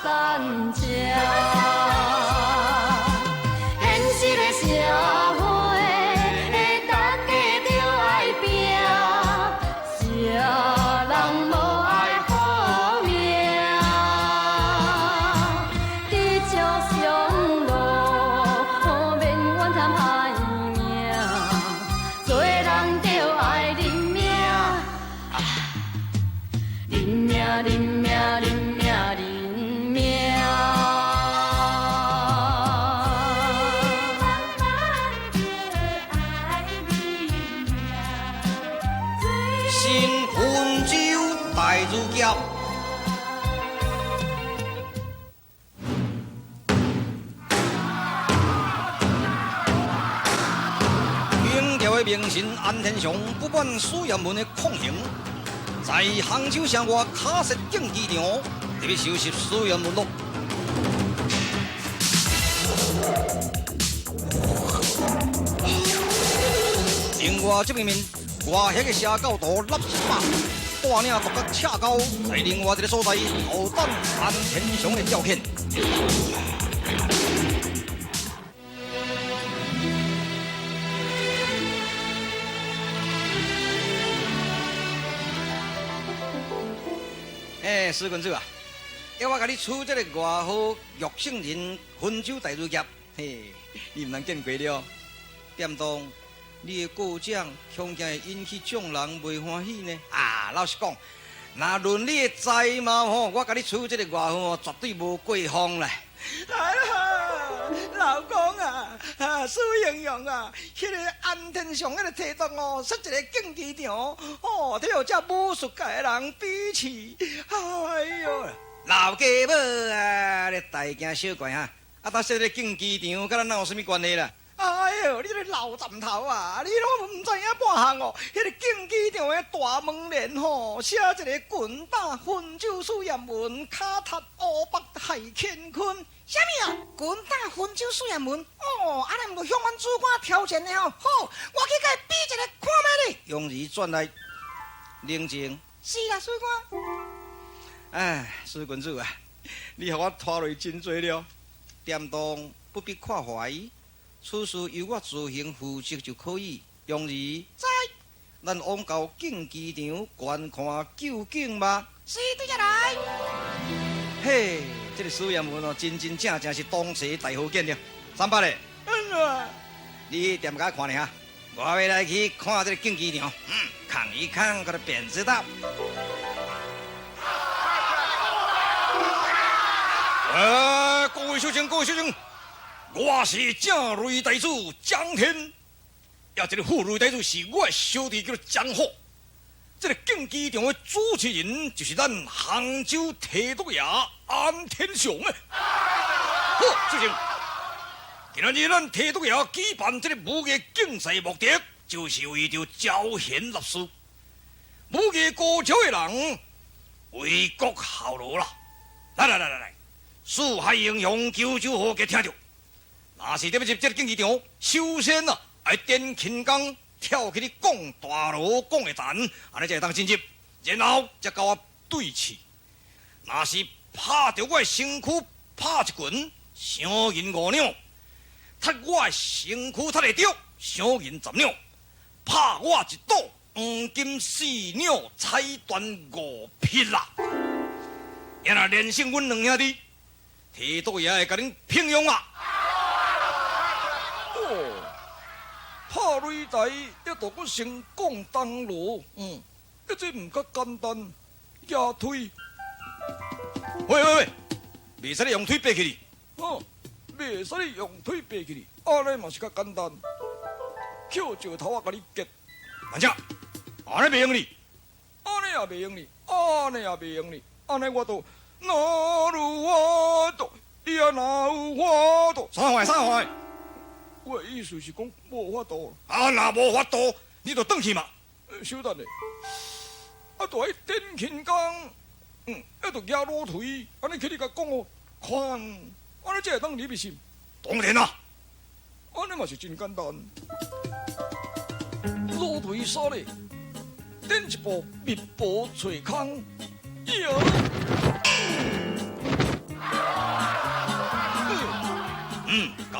山车。现实的社会，大家著愛拼，啥人無愛好命？知足常樂，免怨嘆歹命，做人著愛認命，認命認命認命認命。新温州大如侠。明朝的名臣安天祥不满苏彦文的抗衡，在杭州城外卡设竞技场，特别收拾苏彦文咯。另外这边面，外遐个邪教徒纳什巴带领独角赤狗，在另外一个所在候等安天祥的调遣。哎，施君子啊，要我共你取这个外号玉圣人温州大儒侠，嘿，你毋通见过了。店东，你的过奖恐惊会引起众人袂欢喜呢。啊，老实讲，若论你的才貌吼，我共你取这个外号哦，绝对无过分啦。来啦，老公啊，啊，苏英雄啊，彼个安天祥彼个提督哦，设一个竞技场，哦，替予这武术界的人比试。哎哟，老家母啊，你大惊小怪哈！啊，他设个竞技场，佮咱哪有啥物关系啦？哎哟，你这个老斩头啊！你拢毋知影半项哦。彼个竞技场的大门帘吼，写一个棍打温州苏彦文，跤踢乌北害乾坤。啥物啊？棍打温州苏彦文？哦，按呢毋就向阮主官挑战的吼？好，我去共伊比一个看覓咧。容儿转来，冷静。是啦，苏官。哎，苏君子啊，你予我拖累真济了。店东不必看怀。此事由我自行负责就可以。容儿，在，咱往到竞技场观看究竟吧。是，对下来。嘿，这个苏彦文哦，真真正正是当世大好见了。三八嘞，嗯，你踮遐看咧哈，我欲来去看这个竞技场，看一看，阁便知道。哎，各位小生，各位小生。我是正瑞大主张天，也这个副瑞大主是我的小弟，叫做张虎。这个竞技场的主持人就是咱杭州提督爷安天祥啊。好，主持人，今仔日咱提督爷举办这个武艺竞赛目的，就是为著招贤纳士，武艺高超的人为国效劳啦。来来来来来，四海英雄求救号给听著。若是得欲入这个竞技场，首先啊，爱踮轻功跳起咧讲大锣讲的弹，按呢才会当进入，然后才佮我对试。若是拍著我的身躯拍一拳，赏银5两；踢我的身躯踢会著，赏银10两；拍我一刀，黄金4两，彩缎5匹啦。若连胜阮两兄弟，提督爷会共恁聘用啊！拍擂台，犹阁先讲铜锣，这毋较简单。举腿，喂喂喂，袂使你用腿爬起哩。哦，袂使你用腿爬起哩，按呢嘛是较简单。捡石头仔共你结，慢者，按呢袂用哩，按呢也袂用哩，按呢也袂用哩，按呢我都哪有法度，伊也哪有法度？啥话？啥话？我的意思是讲无法度。啊，若无法度，你就转去嘛。稍等下，啊，就爱踮轻功，啊，就举锣槌，按呢去你共讲哦，看，按呢才会当入去是？当然啦，按呢嘛是真简单。锣槌杀咧，踮一步密步揣空，哟。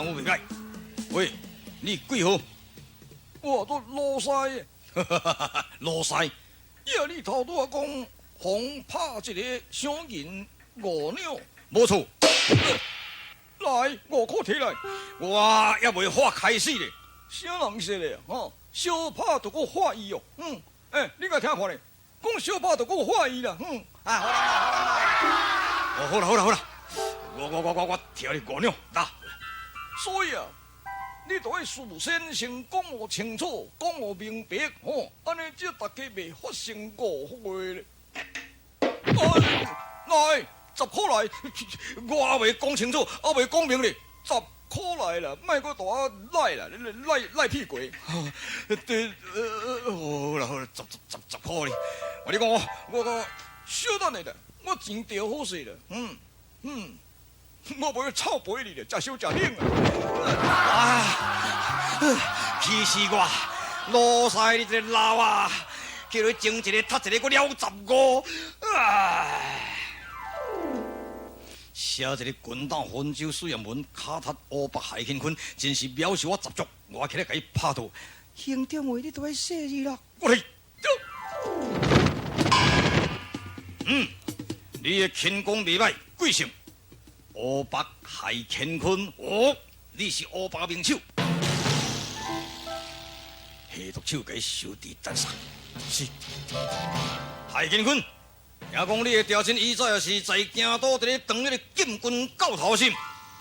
功夫袂歹。喂，你几号？我做老师。老师，呀，你头拄仔讲，红拍一个赏银五两，无错。来，五箍提来。我犹未发开始咧。啥人说的？吼，相拍就阁发伊哦。嗯，欸，你共听看咧，讲相拍就阁发伊啦。嗯，啊，好啦，好啦，哦，好啦，好啦，好啦，我提你五两，来。所以啊，你著爱事先先讲予清楚，讲予明白，吼，按呢才大家袂发生误会咧。来，十箍来，我犹未讲清楚，犹未讲明咧，十箍来啦，莫阁大我赖啦，你赖赖屁股。对，好啦好啦，十箍咧。我你讲我我小等下啦，我钱著好势啦，嗯嗯。我袂臭肥你咧，食烧食冷啊！啊，气死我！老师你这个老啊，叫你争一个，踢一个，阁了十五啊！写一个滚蛋分手试验文，跤踢乌白害乾坤，真是藐视我十足！我起来共伊拍倒。兄长话你都爱细腻啦。我来。嗯，你的轻功袂歹，贵姓？乌白害乾坤，哦，你是乌白名手，下毒手共伊收伫斩杀。是害乾坤，听讲你的爹亲以前也是在京都伫咧当彼个禁军教头是？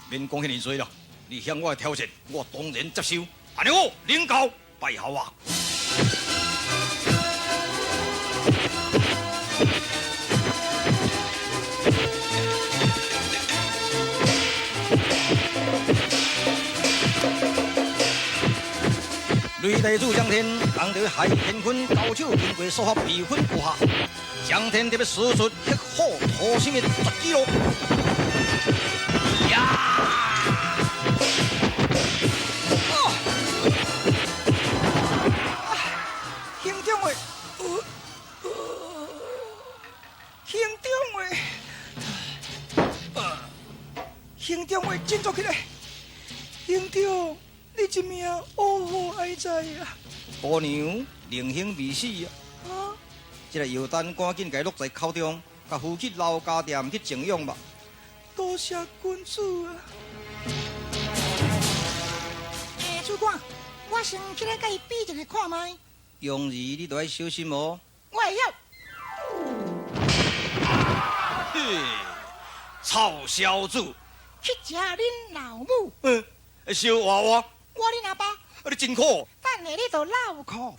免讲遐尔济啦，你向我挑战，我当然接受。按呢好，领教拜候啊！雷大主张天，当着害乾坤高手经过说法被分高下，张天特别使出黑虎屠心的绝技咯！呀！啊！兄长话，兄长话，兄长话振作起来，兄长。你这命乌何哀哉啊！姑娘，灵兄未死啊！啊！这个药丹赶紧共伊落在口中，共扶去老家店去静养吧。多谢君主啊！欸，主管，我先起来共伊比一下看觅。容儿，你著爱小心哦。我会晓。嘿，臭小子！去食恁老母！嗯，小娃娃。我恁阿爸。啊，你真苦。等下你就老苦。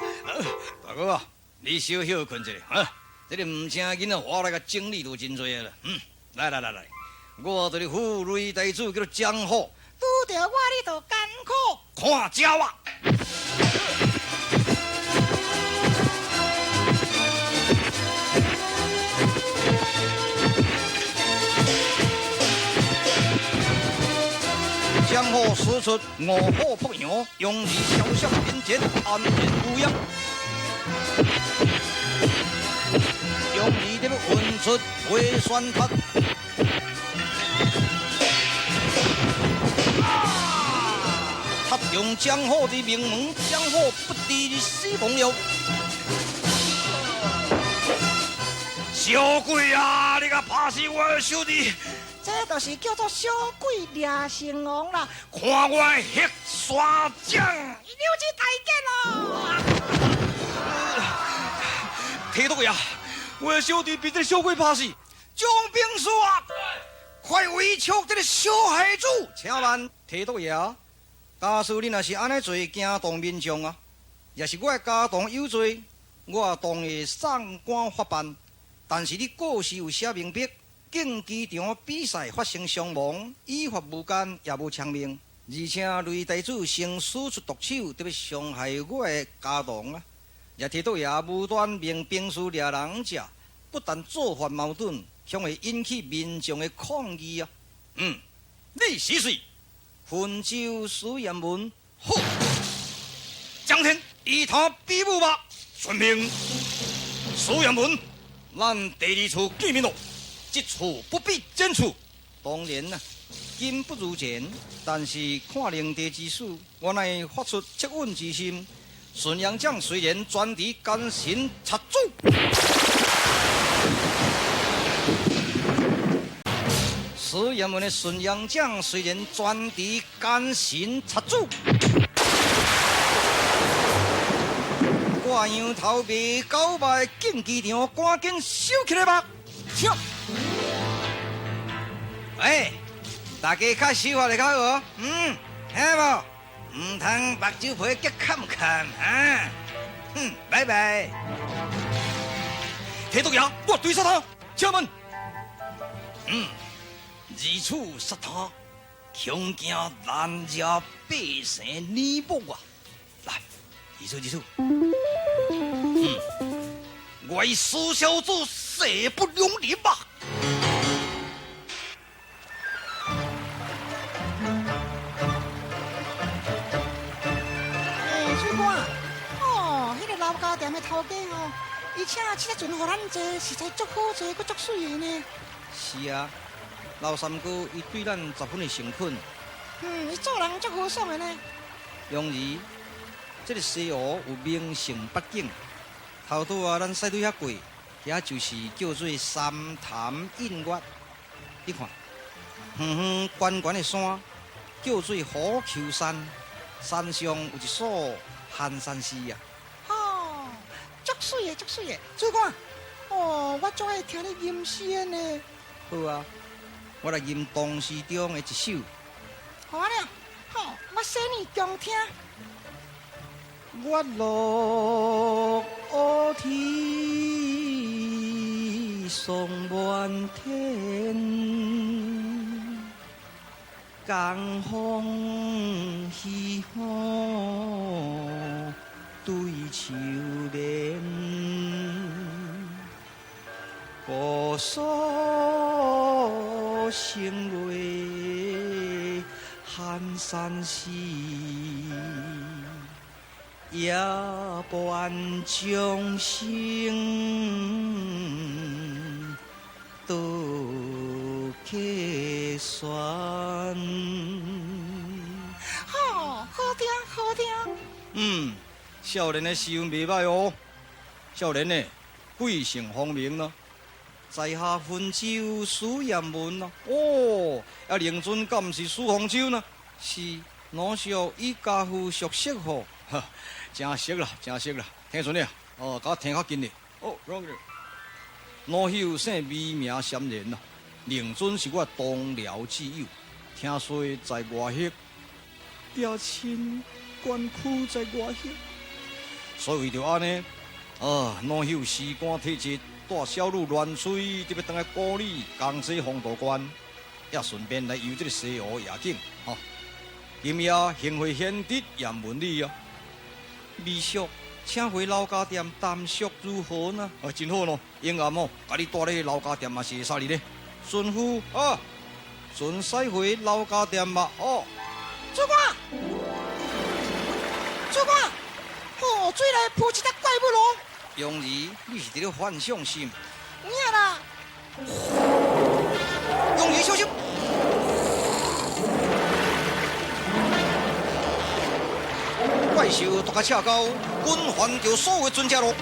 大哥啊，你小休睏一下，哈，这个毋请囡仔，我来共整理就真济啦。嗯，来来来来，我就是富雷大主，叫做张虎。拄著我，你就艰苦。看招啊！江虎使出五虎扑羊，勇士潇潇敏捷，安然无恙。勇士得要运出回旋踢，踢中江虎的命门，江虎不治死亡了。小鬼啊，你共拍死我的小弟！这就是叫做小鬼掠成王啦！看我的黑山掌，溜之大吉咯！提督爷，我的小弟被这个小鬼拍死，将兵师啊，快围捉这个小孩子！请问提督爷，假使你若是按呢做惊动民众啊，也是我的家童有罪，我当会送官法办。但是你告示有写明白，竞技场比赛发生伤亡，依法无间也无枪命，而且雷大主先使出毒手，特别伤害我的家童啊！也提督爷无端命兵士掠人食，不但造反矛盾，恐会引起民众的抗议啊！嗯，你是谁？汾州苏彦文。好，张天与他比武吧。遵命。苏彦文，咱第二次见面咯。这次不必剪除。当然啦，今不如前，但是看灵地之事，我乃发出惻隐之心。顺阳将虽然专职奸臣贼子，史炎文的顺阳将虽然专职奸臣贼子，挂羊头卖狗肉的竞技场，赶紧收起来吧！跳！喂，大家较手法会较好，听无？毋通目睭皮激坎坎啊！哼，拜拜。提督爷，我追杀他，请问，如此杀他，恐惊难惹百姓耳目啊！来，如此如此，我苏小子势不两立啊！店的头家吼，伊请七只船予咱坐，实在足好坐，阁足媠的呢。是啊，老三哥伊对咱十分的诚恳。伊做人足豪爽的呢。容儿，这个西湖有名胜八景，头拄仔咱驶对遐过，遐就是叫做三潭印月。你看，远远悬悬的山叫做虎丘山，山上有一所寒山寺啊。足媠的，足媠的，主管，哦，我足爱听你吟诗的呢。好啊，我来吟唐诗中的一首。好啊了，好，我洗耳恭听。月落乌啼霜满天，江枫渔雨对秋眠，姑苏城内寒山寺，夜半钟声到客船。好，好听，好听。少年的诗韵袂歹哦。少年呢，贵姓芳名呢？在下汾州苏彦文啊。哦，啊，令尊敢是苏方舟呢？是，老小与家父熟识吼。哈，真熟啦，真熟啦。听阵了，哦，共我听较近咧。哦，老朽姓李名三仁啊，令尊是我同僚之友，听说在外乡，爹亲官区在外乡，所以为著按呢，啊，老朽时官体质，带小女乱吹，特别转来故里江西风度关，也顺便来游这个西湖夜景，吼。今夜幸会贤侄严文礼啊，未熟，请回老家店谈叙如何呢？啊，真好咯，永暗哦，共你蹛咧老家店嘛是会使哩咧。顺夫啊，准驶回老家店嘛。哦，主管，主管，哦，水内浮一只怪物咯。容儿，你是伫咧幻想什？有影啦。容儿，小心！怪兽独角赤狗，滚翻着所有船只咯。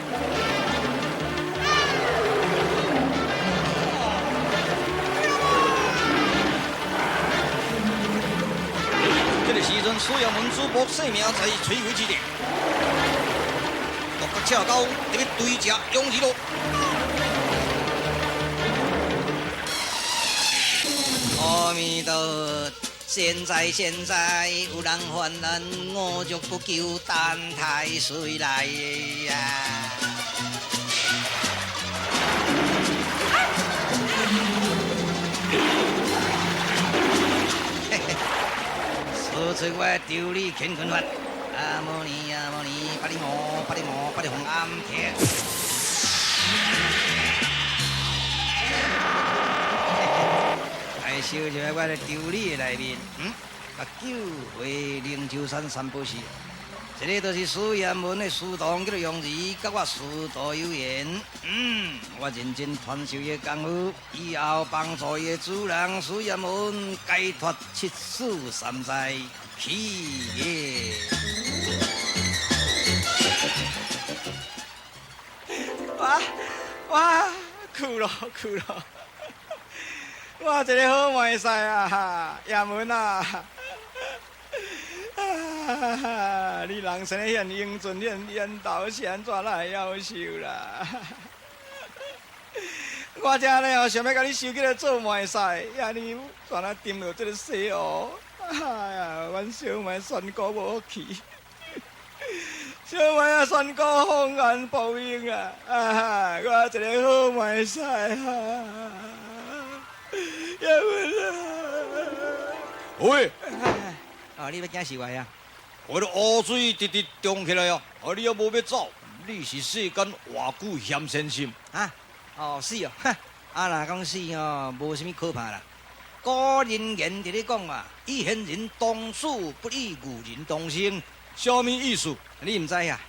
这个时阵，苏亚文主播性命在垂危之际，独角赤狗伫咧追食容儿咯。阿弥陀佛。现在现在有人犯难，我就不求等太岁来呀。嘿嘿，说出我丢你乾坤法，阿摩尼阿摩尼，巴里摩巴里摩巴里红暗天。来收入来我的丢你的内面，甲救回灵鹫山三宝寺。這个就是史艷文的師徒，叫做楊兒，佮我師徒有緣。我認真傳授伊的功夫，以後幫助伊的主人史艷文解脫七死三災，去耶！哇哇，哭咯哭咯！我一个好賣婿啊，葉文啊！啊！你人生得遐英俊，遐缘投，是按怎哪会夭寿啦？我这呢哦，想欲共你收起来做妹婿，遐尔怎啊沉落这个西湖？哎呀，阮小妹仙姑无福气，小妹啊，仙姑放言报应啊！啊，我一个好妹婿啊！叶文啊！喂！哦，你欲惊死我呀？我的乌水直直冲起来啊！啊，你也无欲走？你是世间偌久嫌先生？啊？哦，死哦！哈！啊，若讲死哦，无啥物可怕啦。古人言伫咧讲啊，与贤人同死，不与愚人同生。啥物意思？你毋知啊？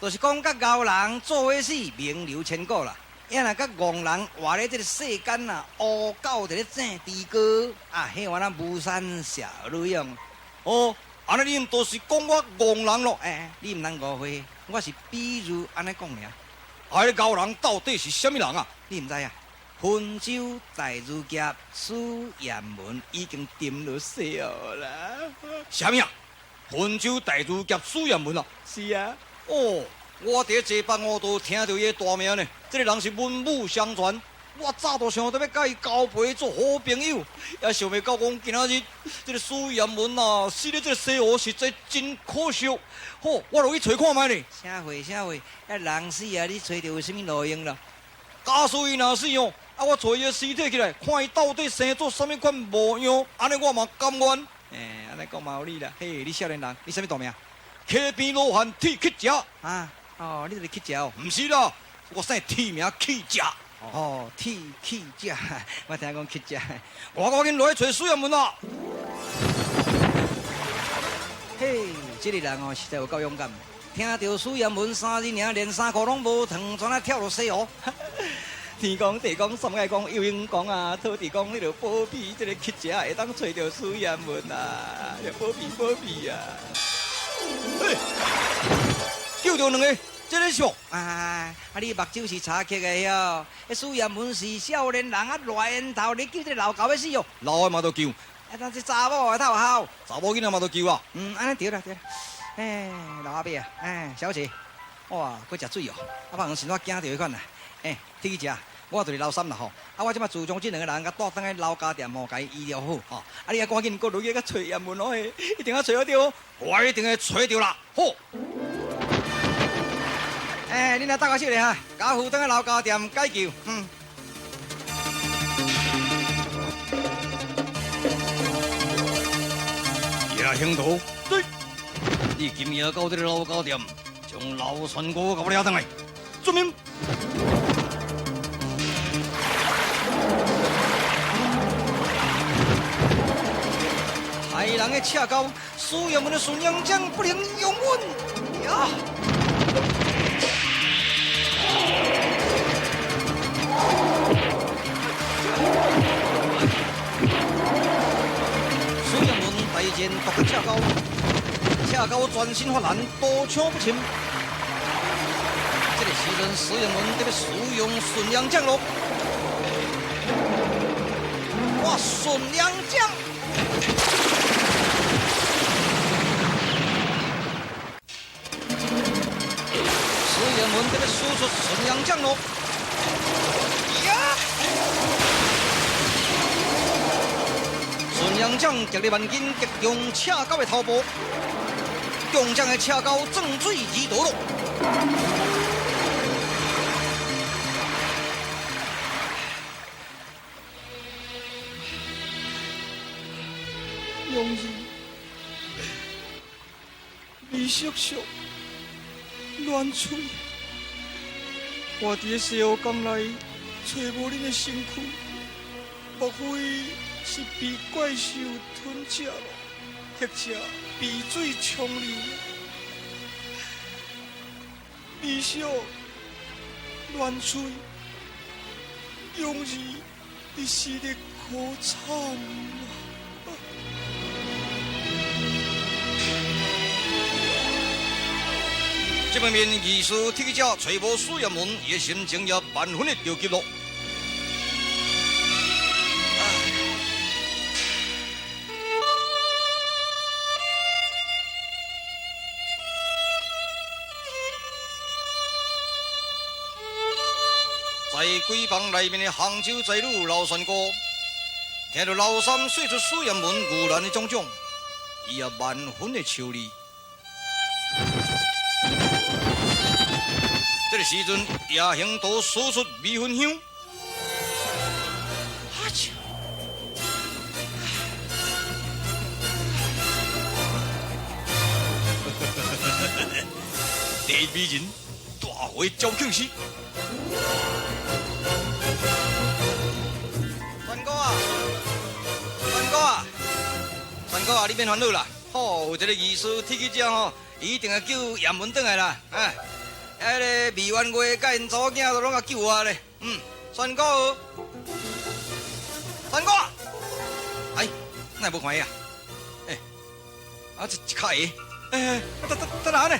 就是讲佮牛人做伙死，名留千古啦。啊，若佮戆人活咧这个世间啊，乌狗伫咧井猪哥啊，彼原来巫山小女用。哦。按呢，你毋就是讲我戆人咯？欸，你毋通误会，我是比喻按呢讲尔。啊，彼个牛人到底是啥物人啊？你毋知啊？汾州大儒侠史艷文已經沉落西湖啦。啥物啊？汾州大儒俠史艷文啊？是啊。哦，我佇咧坐北湖都聽著伊的大名呢。這個人是文武雙全。我早就想著欲佮伊交陪做好朋友，也想袂到講今仔日這个史艷文啊，死咧這个西湖，實在真可惜。好，我落去揣看覓咧。啥貨啥貨？啊，人死啊，你揣著有啥物路用咯？假使伊若死哦，啊，我揣伊的屍體起來，看伊到底生做啥物款模樣，按呢我嘛甘願。欸，按呢講嘛有理啦。嘿，你少年人，你啥物大名？溪邊羅漢鐵乞食。啊，哦，你就是乞食哦？毋是啦，我姓鐵名乞食。哦，鐵乞食，我聽講乞食。我趕緊落去揣史艷文啦。嘿，這个人哦，實在有夠勇敢。聽著史艷文三字爾，連衫褲攏無脫，怎啊跳落西湖？天公地公三界公，游泳公啊，土地公，你著保庇這个乞食會當揣著史艷文啊，保庇保庇啊！嘿，救著兩个。這个是啊，啊！你目睭是柴刻的喲。彼史艷文是少年人啊，偌緣投，你救這个老狗欲死哦。老的嘛都救。啊，但這查某的透姣，查某囡仔嘛都救啊。按呢對啦對啦。欸，老阿伯啊，欸，小姐，哇，閣食水哦。啊，別人先怎驚著彼款啦。欸，鐵乞食，我就是老三啦吼。啊，我這擺自從這兩个人共帶轉去老家店吼，共伊醫療好吼。啊，你愛趕緊閣落去共揣艷文哦，嘿，一定要揣著哦。我一定會揣著啦。好。欸，恁來鬥下手咧哈，共扶轉去老家店解救。叶兴图，對，你今夜到這个老家店，將老仙姑共我掠轉來，遵命。害人的赤狗，史艷文的巡洋将不能容忍。呀！史艷文大戰獨赤狗，赤狗全身發藍，刀槍不侵。這个時陣，史艷文得欲使用巡洋將咯。哇，巡洋將！史艷文得欲使出巡洋將咯。呀！巡洋將極力萬斤擊中赤狗的頭部，中將的赤狗撞水而逃咯。容兒，李叔叔，暖喙，我佇西湖江內揣無恁的身軀，莫非是被怪獸吞食了，或者被水沖流？美少乱吹，勇儿，你死得可惨啊！這方面藝術鐵者揣無蘇葉文，伊的心情也萬分的著急咯。在鬼房內面的杭州才女老三哥，聽到老三說出蘇葉文遇難的種種，伊也萬分的愁慮。這個時陣，夜行道使出迷魂香。阿秋，第一美人大會招慶時。三哥啊，三哥啊，三哥啊，你免煩惱啦。吼，有一個義士鐵去遮吼，伊一定會救葉文轉來啦。哎，彼个梅婉月佮𪜶查某囝都攏共救活咧。嗯，三哥，三哥，哎，哪會無看伊啊？欸，啊，這一跤鞋，欸，等等等下呢？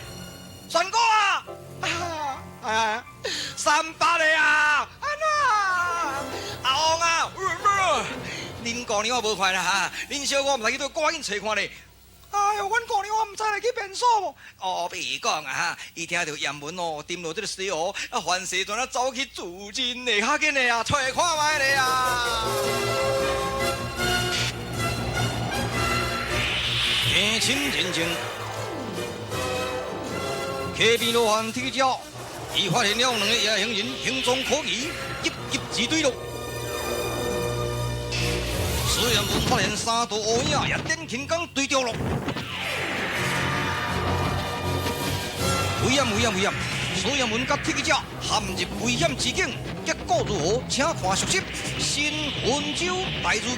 三哥啊，啊，三八的啊，安怎？阿王啊，恁姑娘我無看啦哈，恁小我毋知去佗，趕緊揣看咧。哎喲，阮姑娘我毋知來去便所無。哦，比如講啊哈，伊聽著葉文哦，沉落這个西湖，啊，凡勢全啊走去自盡的，較緊的啊，揣看覓咧啊。天親人情，溪邊羅漢鐵鳥，伊發現了兩个夜行人行蹤可疑，急急擠對咯。雖然阮發現三道烏影，也點輕功追著咯。危險危險危險！蘇葉文佮鐵者陷入危險之境，結果如何？請看續集《新溫州大儒俠》。